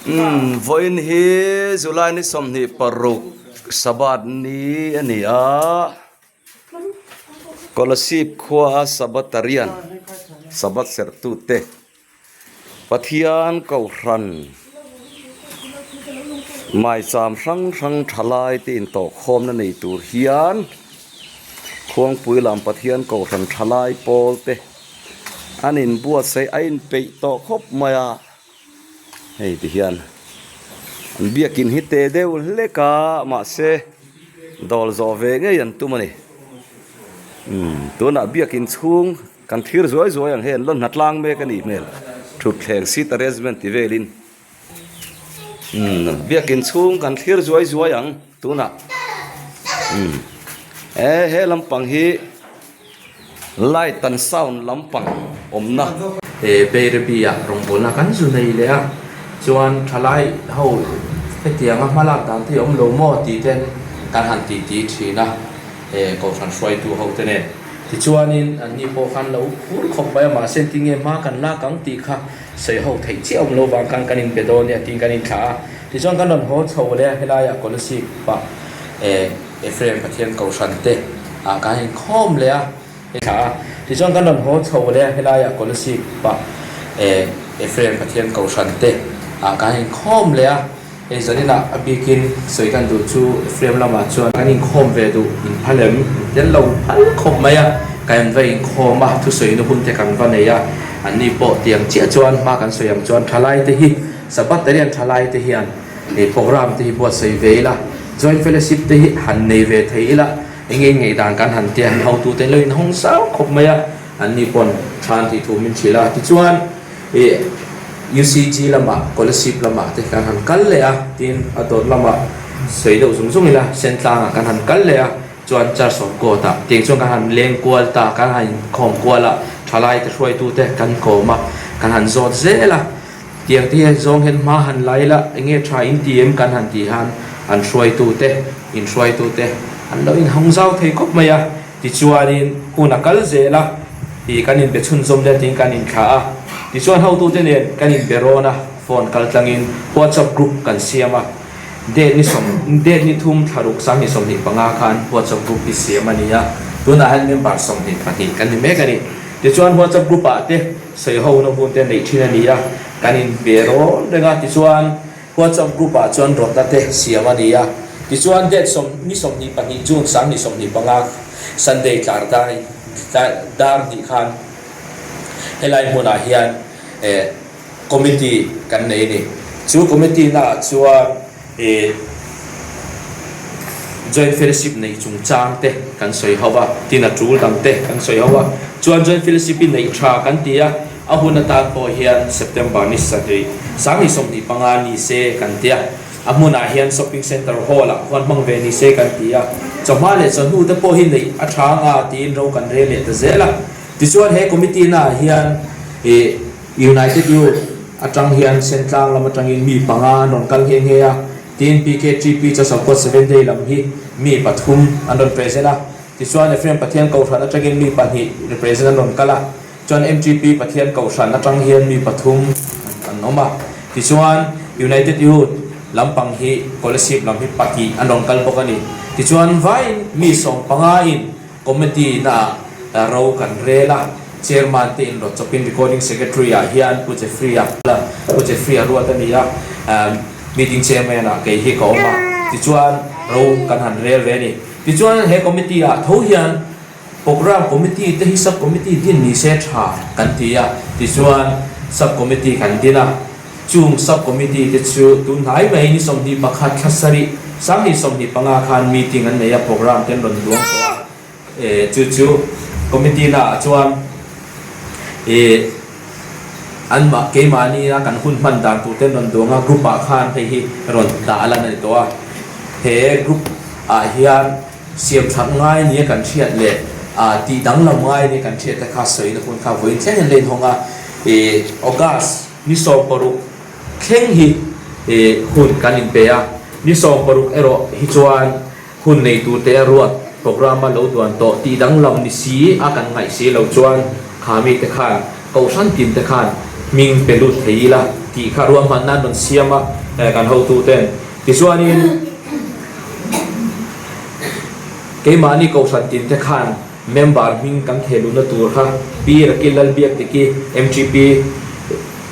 Umm vawiin hi July ni 26 Sabbath ni a ni a, Kolasib khua a Sabbatarian Sabbath serhtute Pathian Kohhran maicham hrang hrang thalai te intawhkhawmna nei tur hian Khuangpui lam Pathian Kohhran thalai pawl te an inbuatsaih a inpeih tawh khawp mai a. Hei ti hian an biakin hi te deuh hlek a mahse dawl zawh ve ngei an tum a ni umm tunah biakin chhung kan thlir zuai zuai ang hei an la hna tlang mek a nih hmel thutthleng seat arrangement ti velin umm biakin chhung kan thlir zuai zuai ang tunah umm e he lampang hi. Light and sound lampang awmna. He Bairabi ah rawngbawlna kan zu nei leh a, chuan thalai ho hetianga hma lak dan te hi awm lo maw tih ten kan han tih tih thin a, he Kohhran hruaitu ho te nen. Tichuanin anni pawh khan lo phur khawp mai a, mahse tinge hma kan lak ang tih kha sawi ho theih chiah awm lo vang khan kan inbe dawn nia tiin kan inthlah a. Tichuan kan rawn haw chho leh a, helaiah Kolasib ah Ephraim Pathian Kohhran te ah kan inkhawm leh a, thla a, tichuan kan rawn haw chho leh a, helaiah Kolasib ah Ephraim Pathian Kohhran te ah kan inkhawm leh a, hei zaninah a bikin sawi kan duh chu Ephraim lamah chuan kan inkhawm ve duh inphal em tel lo phal khawp mai a, kan va inkhawm a, thusawina hun te kan va nei a, anni pawh tiang chiah chuan hma kan sawi ang chuan thalai te hi Sabbath te hian thalai te hian Programme te hi buatsaih ve ila, Joint Fellowship te hi han nei ve thei ila, eng eng ngaihdan kan han tia han hotu te lo inhawng zau khawp mai a, anni pawn than tih thu min hrilh a. Tichuan ih UCG lamah Kolasib lamah te kan han kal leh a, tin a dawt lamah sawi deuh zung zung ila Sentlangah kan han kal leh a, chuan Church of God ah tiang chuan kan han leng kual ta, kan han inkhawm kual a, thalai te hruaitu te kan kawm a, kan han zawt zel a. Tiang te hian zawng hian hma han la ila enge tha in ti em kan han tih han an hruaitu te in hruaitu te an lo inhawng zau thei khawp mai a, tichuanin hun a kal zel a ih kan inbe chhunzawm hle tiin kan inthlah a, tichuan hotu te nen kan inbe rawn a, phone kal tlangin whatsapp group kan siam a, date ni sawm date ni thum thla ruk 2025 khan whatsapp group hi siam a ni a, tunah hian member 22 kan ni mek a ni, tichuan whatsapp group ah te. Sawiho na hun te neih thin a ni a, kan inbe rawn reng a, tichuan WhatsApp group ah chuan rawtna te siam a ni a, tichuan date sawm ni 22 June 2025 Sunday tlar dar dar hnih khan helai hmunah hian eh committee kan nei a ni. Chu committee na ah chuan eh Joint Fellowship neih chungchang te kan sawi ho a, tin a tul dang te kan sawi ho a. Chuan Joint Fellowship hi neih tha kan ti a, a hun atan pawh hian September ni sarih, 2025 ni se kan ti a. A hmunah hian Shopping Centre Hall ah khuan hmang ve ni se kan ti a. Chawhma leh chawhnu te pawh hi neih a tha anga tiin ro kan rel leh ta zel a. Tichuan he committee naah hian ih United Youth atang hian Sentlang lam atangin mi panga an rawn kal nghe nghe a. Tin, PKTP Chasawkawt Seven Day lam hi mi pathum an rawn present a, tichuan Ephraim Pathian Kohhran atangin mi pahnih represent an rawn kal a, chuan MTP Pathian Kohhran atang hian mi pathum an awm a, tichuan United Youth lampang hi Kolasib lam hi pahnih an rawn kal bawk a ni. Tichuan vaiin mi sawmpanga in Committee na ah ro kan rel a, Chairman te inrawt chawpin Recording Secretary ah hian Pu Jeffrey a, Pu Jeffrey a ruat a ni a, Meeting Chairman ah kei hi ka awm a, tichuan ro kan han rel ve a ni. Tichuan he Committee ah tho hian Programme Committee te hi Sub Committee din ni se tha kan ti a, tichuan Sub Committee kan din a. Chung Sub-Committee te chu tun hnai mai ni 21 thla sarih, 2025 khan meeting an nei a, programme te an rawn duang tawh a, eh chu chu Committee na ah chuan eh an mah keimahni a kan hun hman dan tur te an rawn duang a, group ah khan hei hi rawn dah a lan a ni tawh a, he group ah hian siam that ngai nia kan hriat leh ah tih danglam ngai nia kan hriat te kha sawina hun kha vawiin thleng in la inhawng a, eh August. Ni 16 thleng hi hun kan inpe a, ni 16 erawh hi chuan hun nei turte a ruat programme a lo duan tawh tih danglam ni si a kan ngaih si lo chuan kha mite khan Kohhran tin te khan hming pe lut thei ila. tih kha ruahmanna an rawn siam a kan hotuten. Tichuanin keimahni kohhran tinte khan member hming kan theh luhna tur kha Pi Rakil Lalbiakdiki, MGP,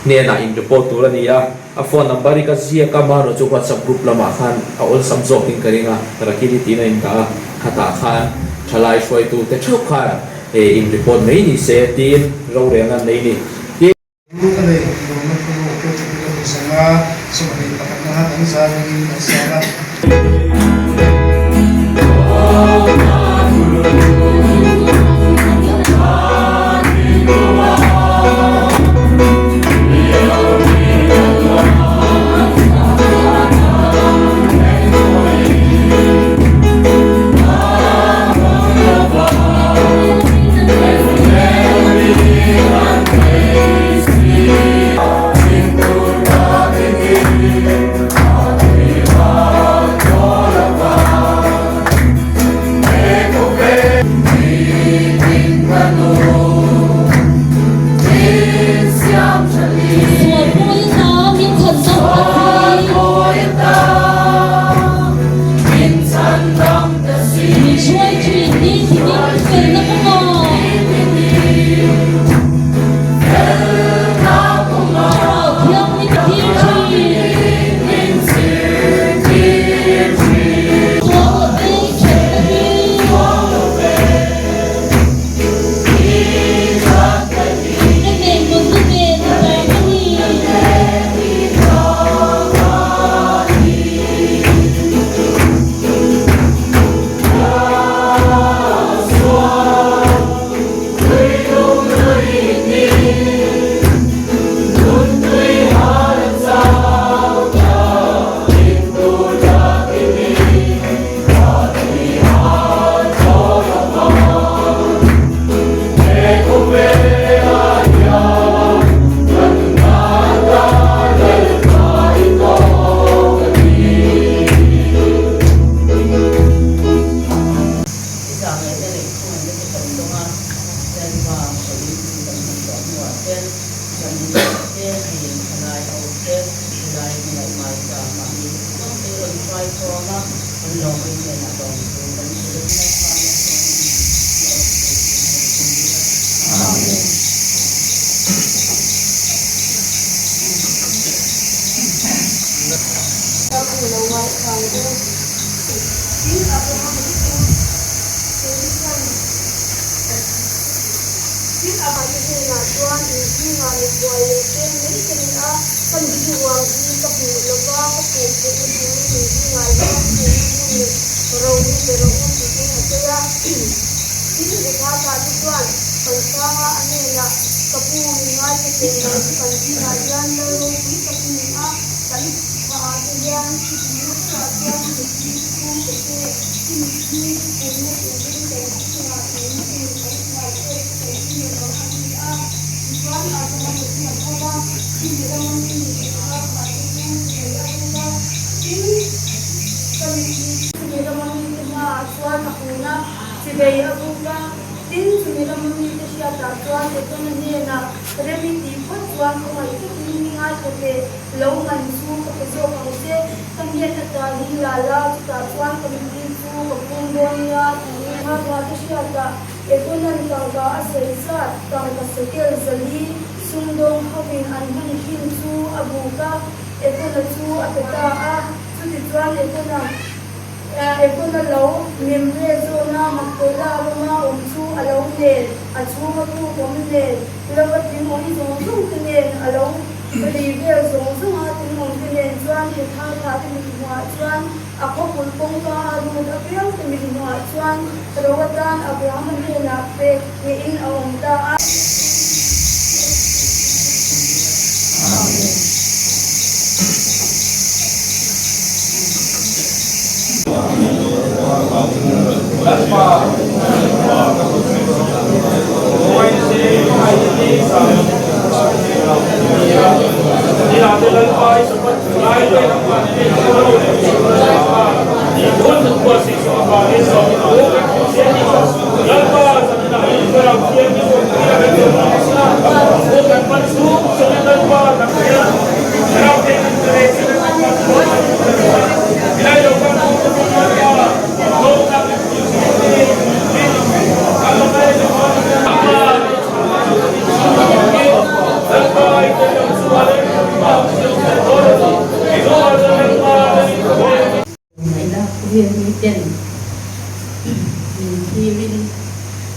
hnenah in report tur a ni a. A phone number hi ka ziak a, mahrawh chu WhatsApp group lamah khan a awlsam zawkin ka ring a, Rakili tiin a indah a, khatah khan thalai hruaitu te theuh khan in report mai ni se tiin rorelna an nei ni. Tin. Lu a nei lawmna thu October 15 21 na kan zar ringin kan sang a.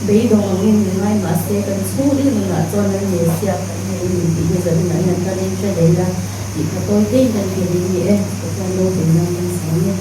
Beidawng angin mi ngai mahse kan chhung nunah chuan an Messiah kan nei a ni tih hi zaninah hian kan inhre leh ila tih kha tawi tein kan kir in ni e, Pathian ropui nan kan sawi e.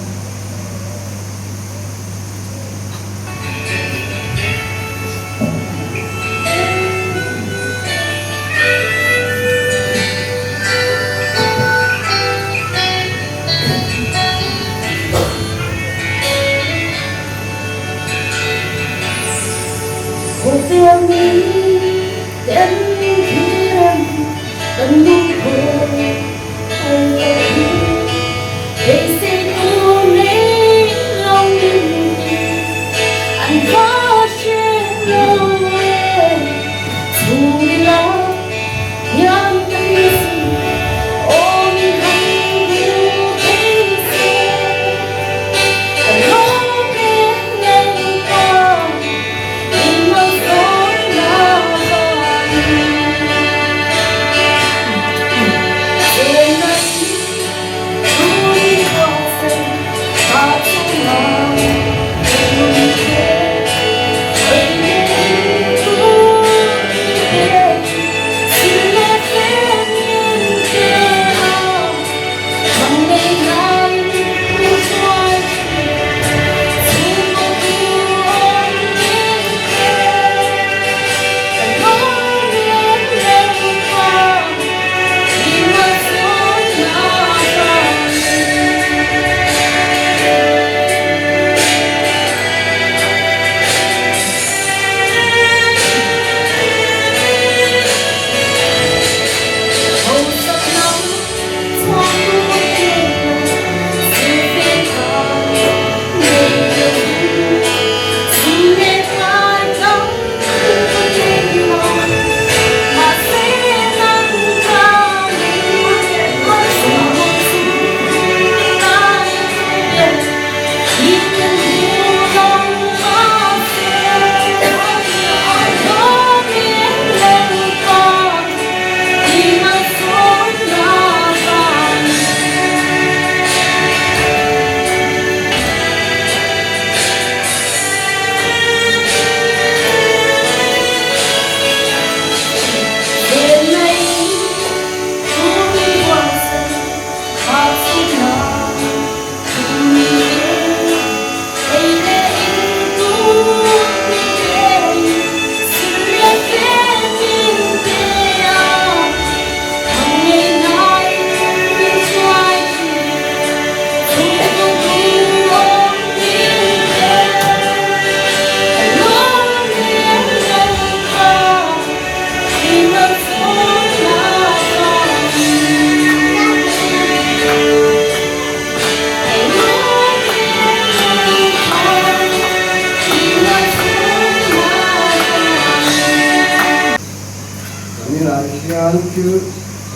Zaninah hian thil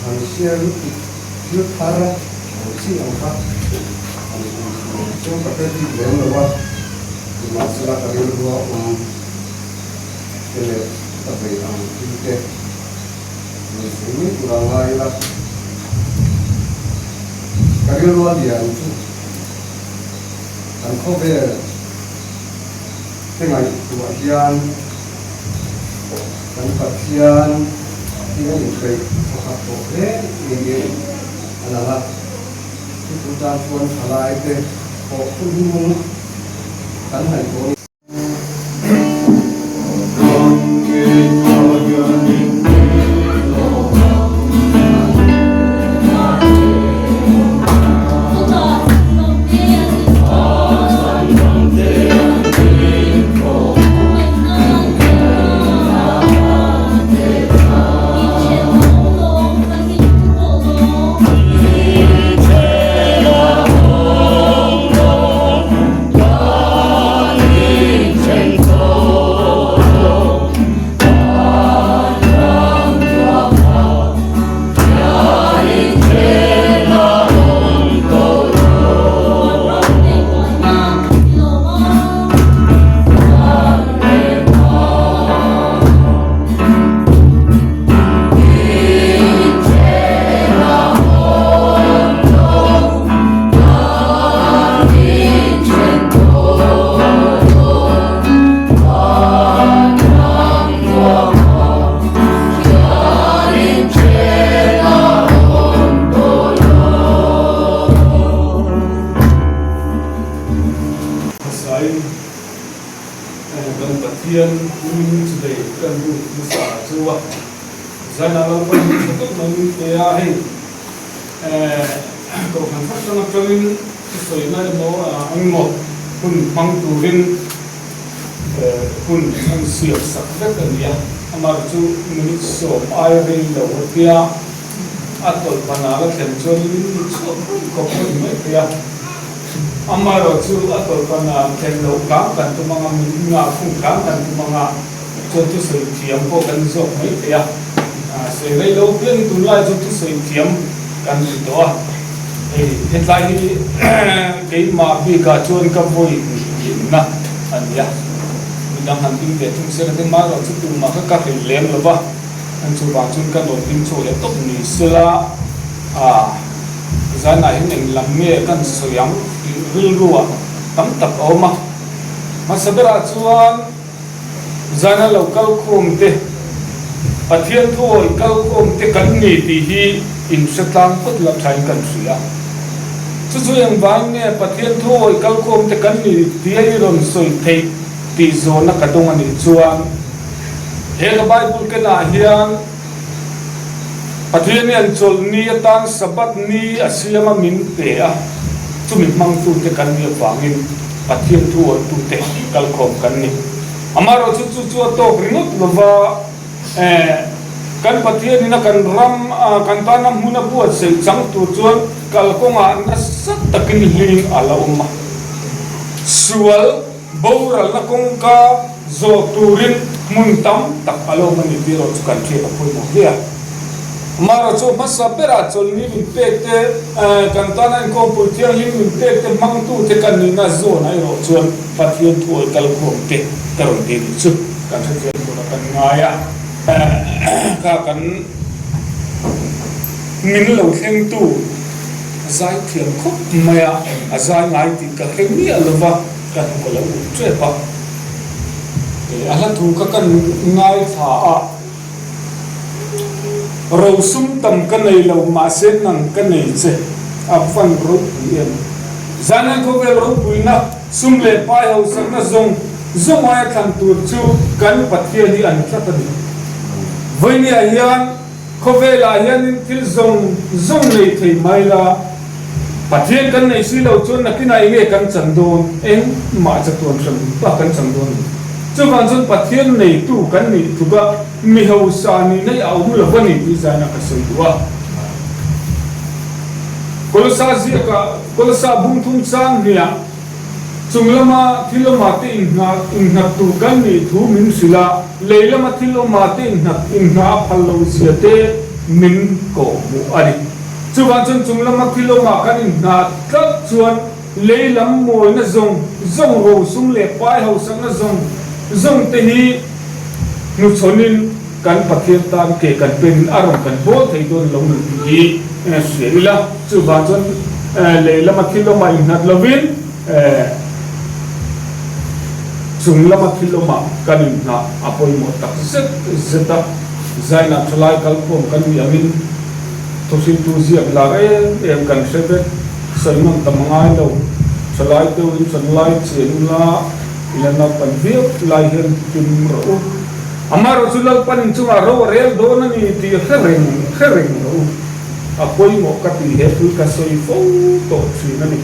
han share lutuk thil thar ang chi ang kha han inchhung chu ka hre bik lem lo a, nimahsela ka rilru a awm te leh ka vei ang thil te min sawi mai tur a ngai ila, ka rilru a lian chu kan khawvel te ngaihtuah hian. Kan Pathian hi a inpeih pakhat tawh hle niin a lang a, chu tan chuan thalaite pawh hun hnung kan ngaih tawh a ni. Chibai kan lut hmasa chu a zaina lo pawhin tha tak mai min pe a, hei kohhran hrang hrang atangin thusawi na emaw engmaw hun hmang turin hun an siam sak vek a ni a, amaherawhchu chu minute sawm ai rei lo a tia a tawlh banah la thlen chuan min chhuak reng khawp a ni mai thei a. Amaherawhchu a tawlhpana thlen loh hram kan tum anga, min ngah khung hram kan tum anga, chuan thusawi thiam pawh kan zawk mai thei a. Sawi rei lo piangin tunlai chu thusawi thiam kan ni tawh a. Hei hetlai hi keimah bikah chuan ka vawi hnih na a ni a. Midang han ding ve thung sela te amaherawhchu tumah kha ka hrilh lem lo va, chuvang chuan ka nawn ding chhuak leh tawp ni sela. Zanah hian eng lam nge kan sawi ang tih rilruah tam tak a awm a. Hmasa berah chuan zana lo kal khawm te, Pathian thuawi kal khawm te kan ni tih hi inhre tlang phawt la thain kan hria. Chu chu engvangin nge Pathian thuawi kal khawm te kan ni tih a i rawn sawi theih tih zawhna ka dawng a nih chuan he ka Bible kenah hian Pathian hian chawlhni atan Sabbath ni a siam a min pe a, chumi hmangtute kan nih avangin Pathian thu awltute kalkhawm kan ni. Amaherawhchu chu chu a tawk ringawt lova, kan Pathianin a kan ram kan tana hmun a buatsaih chang tur chuan kalkawngah nasa takin hling a la awm a, sual Boralna kawngka zawh turin hmun tam tak a lo awm a ni tih erawh chu kan hriat a pawimawh hle a. Amaherawhchu hmasa berah chawlhni min pek te, kan tana inkhawmpui thianghlim min pek te hmangtute kan nihna zawnah erawh chuan Pathian thuawi kalkhawm te ka rawn ti nih chu kan hrethiam tur a kan ngai a. Kha kan min lo thlengtu zai thiam khawp mai a, a zai ngai tih ka hre miah lova. Ka hnuk a lo ut tep a, a hla thu kha ka ngaithla a, Rosum tam ka nei lo mahse nang ka nei che a van ropui em. Zan khawvel ropuina sum leh pai hausakna zawng zawng aia thlan tur chu kan Pathian hi an tlat a ni. Vawinia hian Khawvelah hianin thil zawng zawng nei thei mai la, Pathian kan nei si lo chuan nakinah eng nge kan chan dawn? Engmah chatuan hran pa kan chan dawn lo. Chuvang chuan Pathian neitu kan nih tluka mi hausa nih na i a awm lo va ni tih zaina ka sawi duh a. Kolosa ziakah Kolosa bungthum chang hniah Chung lama thil awmah te innghat tur kan nih thu min hrilh a, lei lama thil awmah te innghat inngah a phal lo zia te min kawh hmuh a ni. Chuvang chuan chung lama thil awmah kan inngah tlat chuan lei lam mawina zawng zawng rosum leh pai hausakna zawng zawng te hi hnuchhawnin kan Pathian tan ke kan penin a rawn kan bawl thei dawn lo ni tih hi hria ila. Chuvang chuan lei lama thil awmah innghat lovin chung lama thil awmah kan inngah a pawimawh tak zet zet a. Zainah thalai kalkhawm kan nih angin thuhriltu ziak lar em em kan hre vek. Sawi nawn tam a ngai lo. Thalai deuhin thanlai chian ula ila naupan viau lai hian hlim rawh u. Amaherawhchu Lalpan inchungah ro a rel dawn a ni tih hre reng hre reng rawh u. A pawimawh ka tih he thil ka sawi fo tawh thin a ni.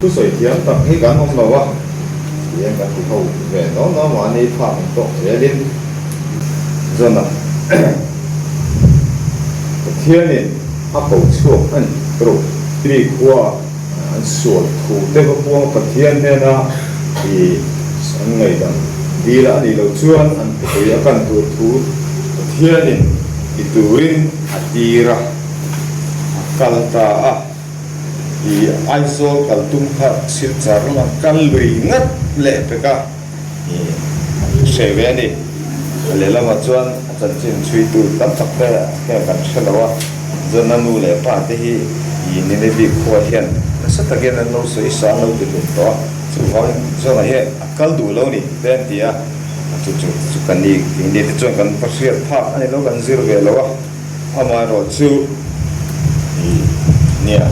Thusawi thiam tak hi kan awm lo a, tihian kan ti ho ve nawn nawn mahni phak in tawk zelin zawn a Pathianin a ko chhuak a ni tawh. Mi khua an sual thu te va puang Pathian hnena i an ngaihdam dil a nih loh chuan an khawpui a kan tur thu Pathianin ti turin a tir a, a kal ta a. I Aizawl kal tum kha Silchar lamah kal lui ngat leh pek a, i hre ve a ni. A lehlamah chuan a chanchin chhuitu tam tak te hian kan hre lo a, John-a nu leh pa te hi i Nineveh khua hian nasa takin an lo sawi sa an lo ti hlum tawh a, chuvangin John-a hi a kal duh lo ni te an ti a, chu chu chu ka ni keini te chuan kan va hriat phak a ni lo, kan zir ve lo a. Amaherawhchu, i nia,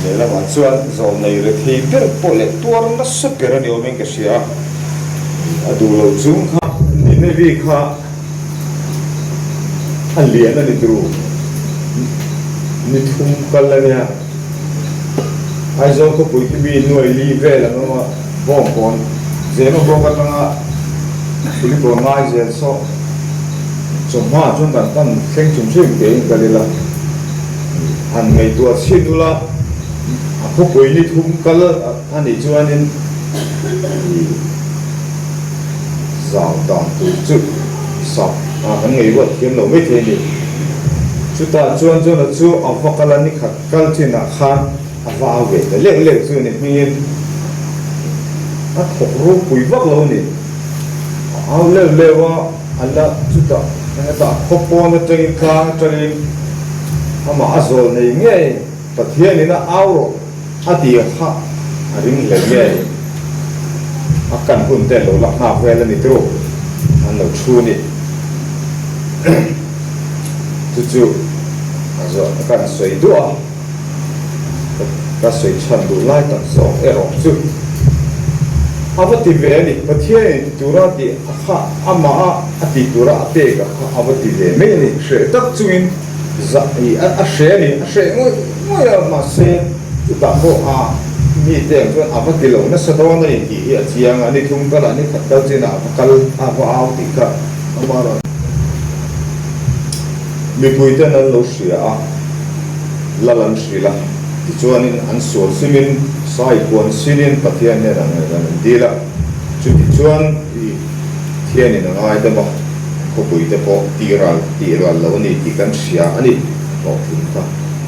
lehlamah chuan zawlnei rethei ber pawh leh tuar nasa ber a ni awmin ka hria a, a duh loh chung kha Ninevi kha a lian a ni turu, ni thum kal a nia. Aizawl khawpui khi mi nuai li vel an awm a, bawngkawn zema bawk atanga Kulikawn ngai zel saw chawhma chuan kan pan thleng chung hrim kein kal ila han ngaihtuah chhin ula a khawpui ni thum kal a nih chuanin zau dan tur chu sap ah kan ngaihruat thiam lo maithei a ni. Chutah chuan Jona chu a va kal a ni khat. Kal chinah khan a vau ve ta leuh leuh chu ni hmingin a thawk ropui vak lo a ni. A au leuh leuh a, a la chutah hetah khaw pawn atangin tlang atangin amah a zawl nei ngei Pathianin a au rawh a ti kha a ring hle ngei. A kan hun te a lo la nghak vel a ni turu an lo thu a ni. Chu chu a zawh ka kan sawi duh a, ka sawi chhan duh lai tak zawk erawh chu a va ti ve a ni. Pathianin ti tura tih a kha amah a a tih tura a pek a kha a va ti ve mai a ni. Hreh tak chungin zah ih a hreh a ni, a hreh ngawih ngawih a, mahse chutah pawh a mite ang chuan a va ti lo nasa dawn a ni tih hi a chiang a, ni thum kalah ni khat kal chinah a va kal a va au tih kha amah rawn Mipuiten an lo hria a, lal an hrilh a, tichuanin an sual simin sai puan sinin Pathian hnenah ngaihdan an dil a, chutichuan i Thianin a ngaidam a, khawpuite pawh tihral tih ral lo a ni tih kan hria a ni, hlawhtling kha.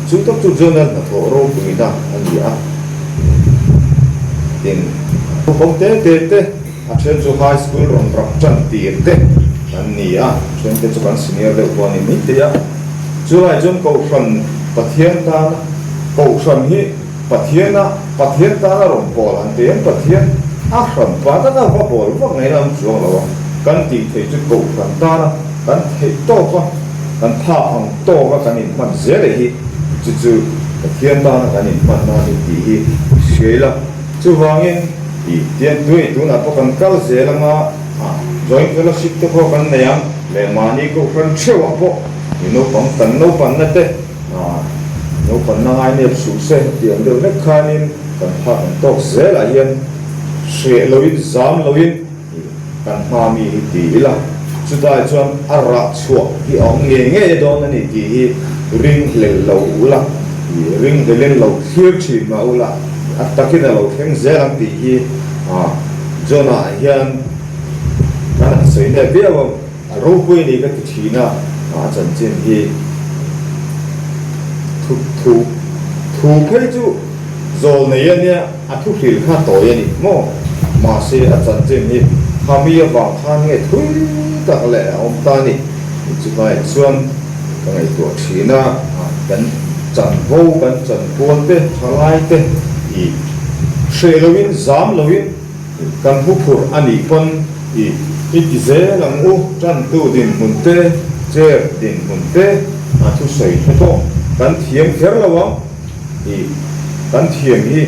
Chu tak chu Jonah hnathawh ropuina a ni a, tin, naupang te te te. A then chu high school rawn rap tan tir te kan ni a, a then te chu kan senior deuh pawh a ni mai thei a. Chulai chuan Kohhran Pathian tana Kohhran hi Pathiana Pathian tana rawn pawl han ti hian Pathian a hran pa taka va bawl vak ngaihna awm chuang lo a, kan tih theih chu Kohhran tana kan theih tawk a, kan phak ang tawk a kan inhman zel hi chu chu Pathian tana kan inhmanna a ni tih hi hria ila. Chuvangin, i tian tui tunah pawh kan kal zel anga, joint fellowship te pawh kan nei ang, leh mahni kohhran theuhah pawh i naupang kan naupanna te, naupanna ngai nep suh se tih ang deuh hlek khanin kan phak ang tawk zelah hian hreh loin zam loin, Kan hma mi hi ti ila, chutai chuan a rah chhuah hi a awm ngei ngei dawn a ni tih hi ringhlel lo ula, ringhlelin lo thlir thin mah ula, a takin a lo thleng zel ang tih hi Jonah hian kan han sawi nep viau ang, a ropui a ni ka ti thin a, a chanchin hi thu thu thu phei chu zawl nei a nia. A thu hrilh kha tawi a ni maw? Mahse a chanchin hi Hami avang khan nge thui tak leh a awm ta a ni. Chuvaiah chuan ka ngaihtuah thin a, kan chanvo, kan chanpual te, thalai te i hreh loin, zam loin kan huphurh a nih pawn i i ti zel ang u. Tantu dinhmun te, chair dinhmun te a thusawi te pawh kan thiam kher lo ang. I kan thiam hi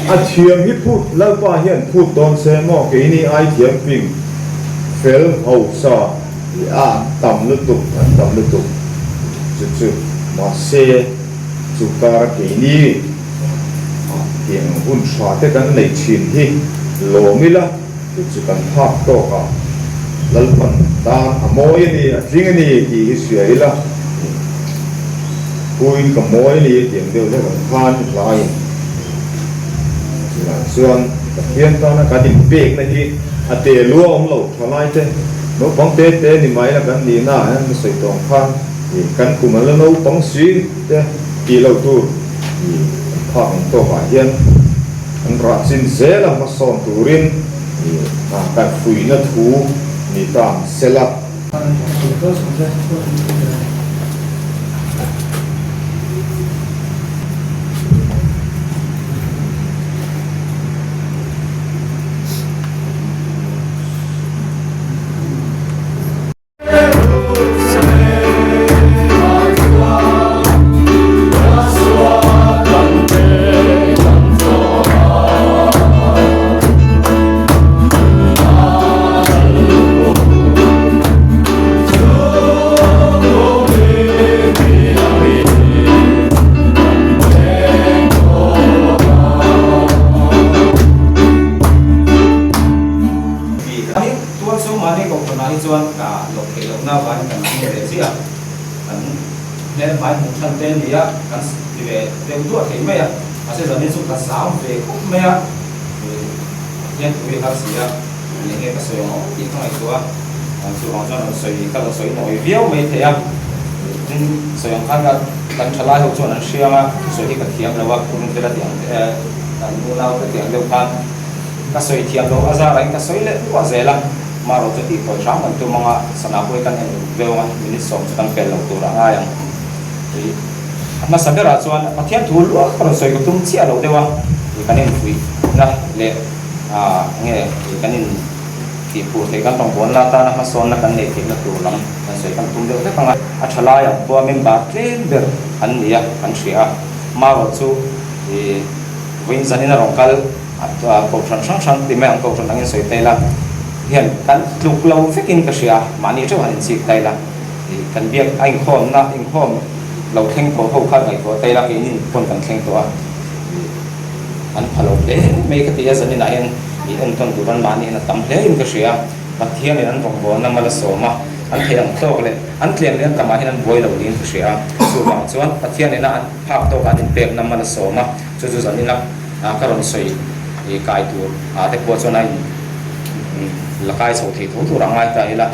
a thiam hi phut Lalpa hian phut dawn se maw keini ai thiam ping fel hausa i a an tam lutuk an tam lutuk chu chu mahse chu kara keini a. Tiang hun tha te kan nei thin hi lawm ila chu chu kan phak tawk a, Lalpan tan a mawi a ni, a tling a ni tih hi hria ila, Puiin ka mawi a ni tiang deuh hlek ang khan hlaiin chulai chuan Pathian tana kan inpekna hi a te lua awm lo thalai te naupang te te ni mai la kan nihna ah hian ka sawi tawh ang khan kan kum a la naupang si te tih loh tur kan phak ang tawkah hian kan rah chin zel a hmasawn turin kan fuihna thu ni ta ang sela. Tual chu mahni kohhranah hi chuan ka loh theih lohna avangin kan hming ve chiah a, kan hmel hmai hmuh than te a ni a, kan ti ve deuh duah thei mai a, mahse zanin chu ka zam ve khawp mai a, Pathian thu hi har si a, eng nge ka sawi ang aw tih ka ngaihtuah a, chuvang chuan rawn sawi ka rawn sawi nawi viau mai thei a, tin sawi ang khan ka kan thalai ho chuan an hriang a, thusawi hi ka thiam lo a, Kurunfela tih ang te kan unau te tih ang deuh khan. Ka sawi thiam loh a zarain ka sawi leh duah zel a, marawh chu tih tawi hram kan tum ang a, sana pawh hi kan en ruk viau ang a, minute sawm chu kan pel lo tur a ngai ang. Ih, a hmasa berah chuan Pathian thu luah ka rawn sawi ka tum chiah lo deuh a, ih kan infuihna leh ah nge ih kan in tih phur theih kan rawngbawlna atana hmasawnna kan neih theihna tur lam kan sawi kan tum deuh vek ang a, a tha laiah pawh member tlem ber an ni a, kan hria a, marawh chu ih vawiin zanin a rawn kal. Kohhran hrang hrang ti mai ang kohhran angin sawi ta ila hian kan tluk lo vekin ka hria mahni theuh han inchik ta ila ih kan biak a inkhawmna inkhawm lo thleng tawh ho kha ngaihtuah ta ila keinin pawn kan thleng tawh a ih an pha lo hle mai ka ti a zaninah hian ih entawn tur an mahni hian a tam hle in ka hria Pathianin an rawngbawlna mal a sawm a an theih ang tawk leh an tlem leh an tamah hian an buai lo niin ka hria a chuvang chuan Pathianina an phak tawkah an inpekna mal a sawm a chu chu zanina a ka rawn sawi i kai tur ah te pawh chuan a in la kai chho thei tho tur a ngai ta ila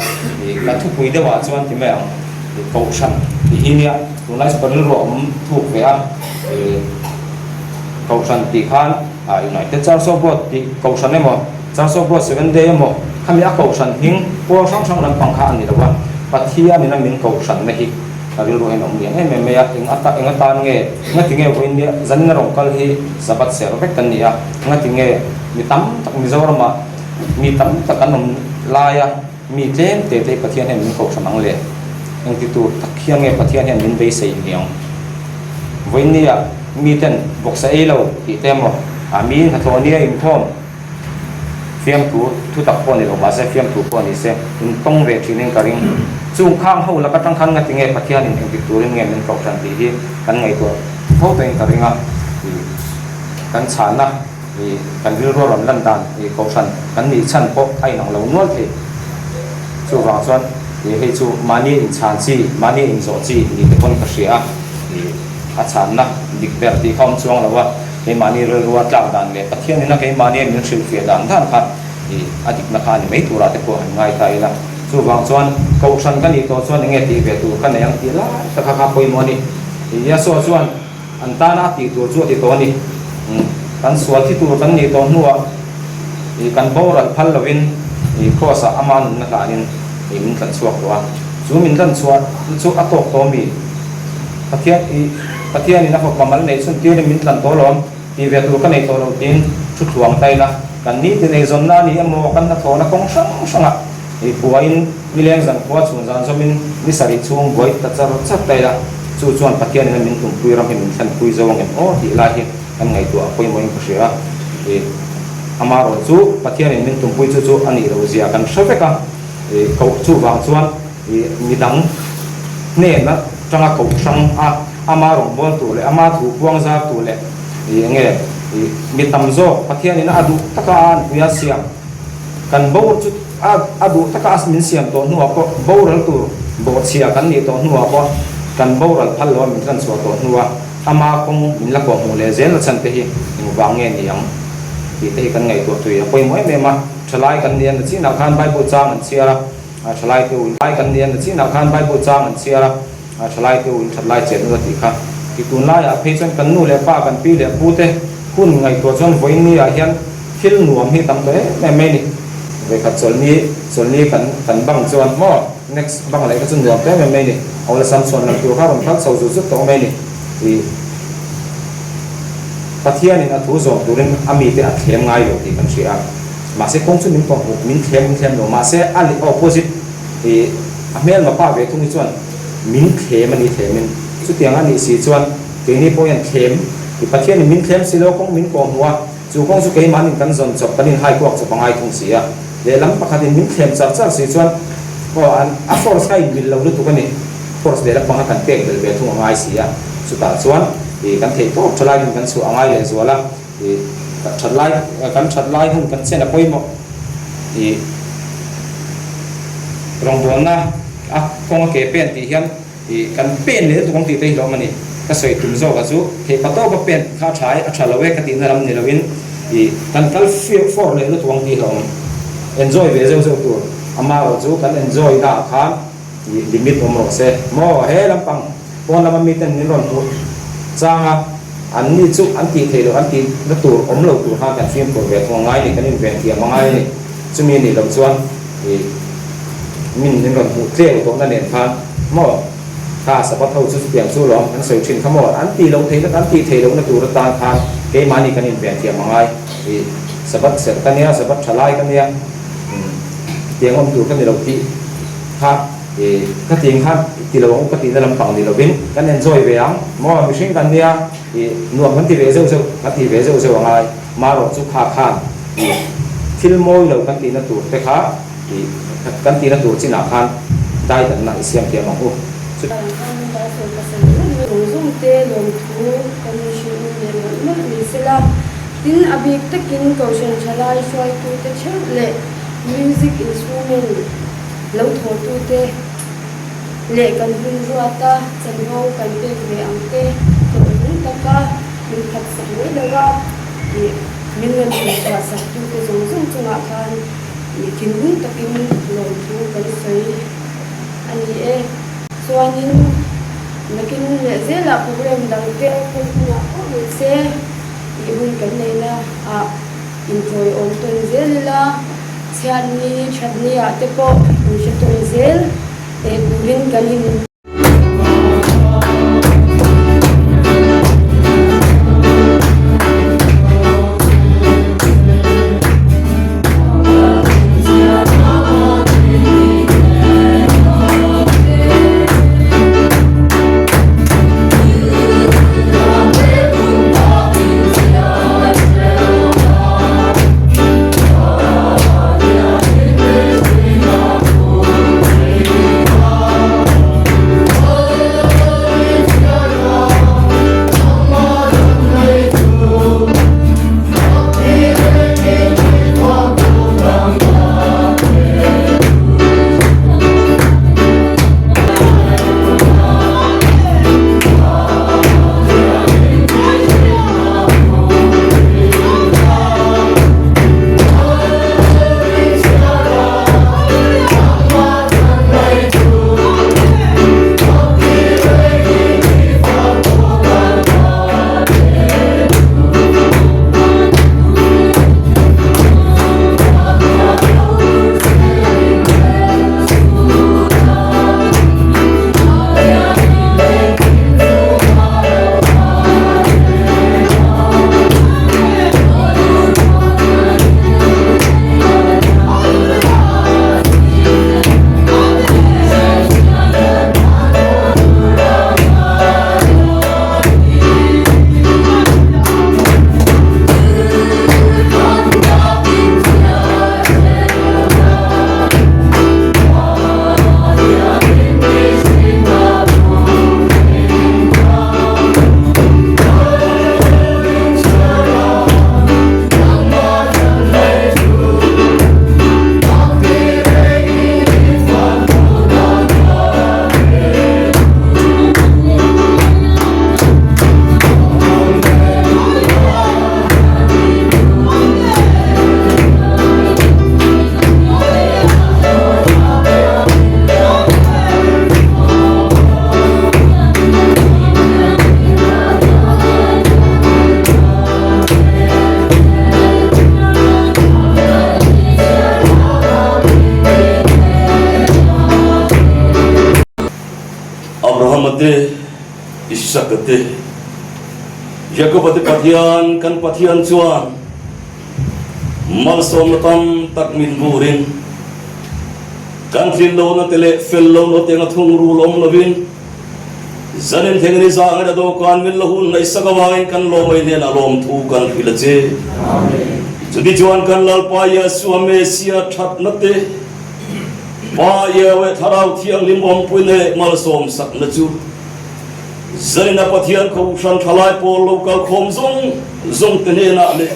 i ka thupui deuh ah chuan ti mai ang i kohhran tih hi nia tunlai chu ka rilru a awm thuk ve a i kohhran tih khan ah United Church of God tih kohhran emaw Church of God Seventh Day emaw khami a kohhran hming pawl hrang hrang lampang kha a ni lo a Pathian in a min kohhran na hi Ka rilru hian a awm lian em em mai a, eng ata eng atan nge ngati nge vawiin nia zanin a rawn kal hi Sabbath ser vek kan ni a, ngati nge mi tam tak Mizoramah mi tam tak an awm laia mi tlem te te hi Pathian hian min kohhran ang le? Engti tur tak hian nge Pathian hian min beisei hniang? Vawiin nia miten vawksa ei lo tih te emaw, ah miin hnathawh nia inkhawm, Fiamthu thu tak pawh ni lo mahse fiamthu pawh ni se in tawng ve thinin ka ring. Chung khang ho laka tang khan ngati nge Pathianin engtik turin nge min kohhran tih hi kan ngaihtuah tho tawhin ka ring a. Ih kan chhanna ih kan rilru a rawn lan dan ih kohhran kan nih chhan pawh a inang lo nual thei. Chuvang chuan ih hei chu mahni inchhan chi mahni inzawh chi ni te pawn ka hria a. Ih a chhanna dik ber tih kha awm chuang lo a. Keimahni rilrua tlak dan leh Pathianina keimahnia min hrilhfiah dan dan kha ih a dikna kha a ni mai turah te pawh han ngai ta ila. Chuvang chuan Kohhran ka nih tawh chuan enge tih ve tur ka nei ang tih lai tak kha kha pawimawh a ni. Yahshua chuan an tana a tih tur chu a ti tawh a ni. Kan sual thi tur kan nih tawh hnuah ih kan boral phal lovin ih Kraws ah ama nunna hlanin ih min tlan chhuak tawh a. Chu min tlan chhuah chu a tawk tawh mi? Pathian i Pathianin a fapa mal neih chhun tirin min tlan tawh lawm, tih ve tur ka nei tawh lo tiin thu thluang ta ila, kan nitin eizawnna a ni emaw kan hnathawhna kawng hrang hrangah i buaiin nileng zan khua chhun zan zawmin ni sarih chhung buai ta char char ta ila, chu chuan Pathianin a min tumpui ram hi min thlenpui zo ang em aw tih lai hi kan ngaihtuah a pawimawhin ka hria a, i amaherawh chu Pathianin min tumpui chu chu a nih loh zia kan hre vek a, i koh chuvang chuan. I midang hnena tanga koh hrang a, ama rawngbawltu leh ama thu puang zartu leh Ih enge ih mi tam zawk Pathianin a duh taka a anpui a siam kan bor chu a a duh taka a min siam tawh hnuah pawh boral tur bawhchhia kan nih tawh hnuah pawh kan boral phal lo a min tlanchhuah tawh hnua ama kawng min la kawh hmuh leh zel na chhan te hi engvang nge ni ang tih te hi kan ngaihtuah tui a pawimawh em em a. Thalai kan nia na chinah khan Bible chang an chhiar a, thalai te u in lai kan nia na chinah khan Bible chang an chhiar a, thalai te u in that lai chen ula tih kha. Ti tunlaiah phei chuan kan nu leh pa, kan pi leh pu te hun ngaihtuah chuan vawiin ah hian thil nuam hi tam tawh em em mai ni. Vawikhat chawlhni, chawlhni kan kan bang chuan maw next bang leh kha chu nuam tawh em em mai ni. Awlsam chhuan lam tur kha rawn kal chho zut zut tawh mai ni. Ih Pathianin a thu zawm turin a mite a thlem ngai lo tih kan hria a, mahse kawng chu min kawng hmuh, min thlem min thlem lo, mahse a leh opposite ih a hmelma pa ve thung hi chuan min thlem a ni thlemin chutiang a nih si chuan keini pawh hian thlem ih Pathianin min thlem si lo kawng min kawng hmuh a, chu kawng chu keimahnin kan zawn chawp kan inhai kuak chawp a ngai thung si a, lehlam pakhatin min thlem char char si chuan aw an a force kha a inmil lo lutuk a ni. Force leh lampanga kan pek belh ve thung a ngai si a, chutah chuan ih kan theih tawp thalai hun kan chhuah a ngai leh zual a, ih that lai kan that lai hun kan chen a pawimawh ih rawngbawlna a kawng a ke pen tih hian ih kan pen leh lutuk ang tih te hi hlawm a ni. Ka sawi tum zawk a chu theih pa tawpa pen kha a tha e a tha lo e ka tihna lam ni loin ih kan kal for leh lutuk ang tih hlawm enjoy ve zeuh zeuh tur amaherawh chu kan enjoy naah khan Ih limit awm rawh se. Maw he lampang pawn lama miten min rawn hmuh chang a, an ni chu an tih theih loh an tih na tur awm lo tur khan kan fimkhur ve thung a ngai ni, kan inven thiam a ngai a ni. Chumi nih loh chuan ih min min rawn hmuh tleu tawhna nen khan maw kha Sabbath ho chu chutiang chu lawm kan sawi thin kha maw an tih loh theihna an tih theih lohna tur atan khan keimahni kan inven thiam a ngai. Ih Sabbath serh ka nia, Sabbath tha lai ka nia, tiang awm tur ka ni lo tih. Kha i ka tih khan ti lo ang u ka tihna lampang ni lovin kan enjoy ve ang maw mihring kan nia i nuam kan ti ve zeuh zeuh kan ti ve zeuh zeuh angai marawh chu kha khan i thil mawi lo kan tihna tur te kha i kan tihna tur chinah khan dai danna i siam thiam ang u chu. Kan khan dai sawi ka sawi mawlh mawlh zawng zawng te lawmthu kan inhrilh nawm leh mawlh mawlh ni sela tin a bik takin Kohhran Thalai hruaitute theuh leh music instrument Lo thawhtute leh kan hun ruata chanvo kan pek ve ang te hlawhtlung taka min phatsak mai lo a, ih min rawn inchhuah saktute zawng zawng chungah khan ih thinlung takin lawmthu kan sawi a ni e. Chuanin nakin leh zelah program dang te khawi hunah pawh ni se ih hun kan neihna ah intawiawm tawn zel ila. Chhiatni, thatni ah te pawh in hre tawn zel teh turin kan in. Abrahama te, Isaka te, Jakoba te Pathian, kan Pathian chuan malsawmna tam tak min burin, kan tlin lohna te leh fel lohna te anga thungrul awm lovin, Zanin thleng ni zangin a dawhkan min la hun ngaihsak avangin kan lawmai hnenah lawmthu kan hrilh a che. Chutichuan kan Lalpa Yeshua Messiah thatna te, Pa Yahweh Thlarau Thianghlim awmpui leh malsawmsakna chu Zanina Pathian Kohhran Thalai pawl lo kalkhawm zawng zawng te hnenah leh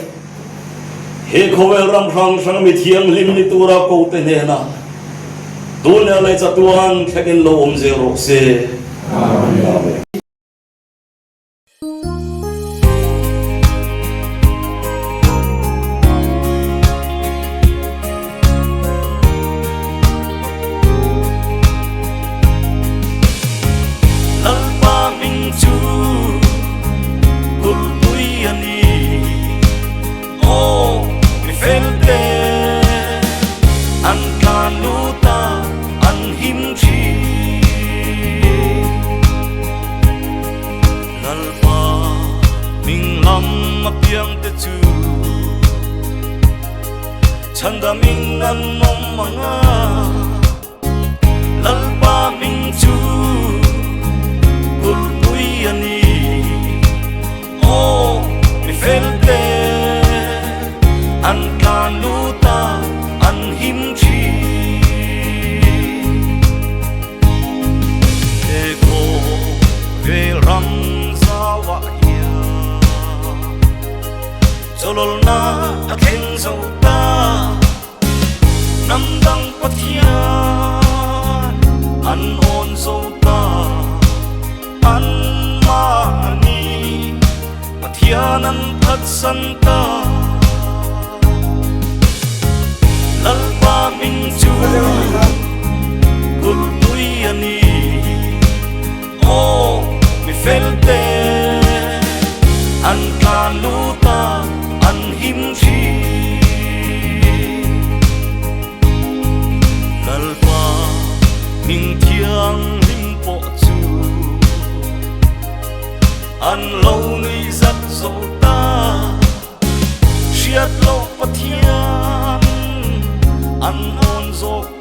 He khawvel ram hrang hrang mi thianghlim ni tura ko te hnenah tunleh leh chatuan thlengin lo awm zel rawh se. Amen. Lalpa hming chu kulhpui a ni. Aw mi fel te an tlan lut a an him thin. Lalpa hming lam apiang te chu chhandaming an awm ang a. Lalpa hming chu kulhpui a ni. Aw mi fel te an tlan lut a an him thin. He khawvel ram zauah hian chawlawlna a thleng zo ta. Hnam dang Pathian an awn zo ta, an mahni Pathian an phatsan ta. Lalpa hming chu kulhpui a ni, aw mi fel te an tlan lut a. An him thin. Lalpa hming thianghlim pawh chu an lo nui zat zo ta. Hriat loh Pathian an awn zawk.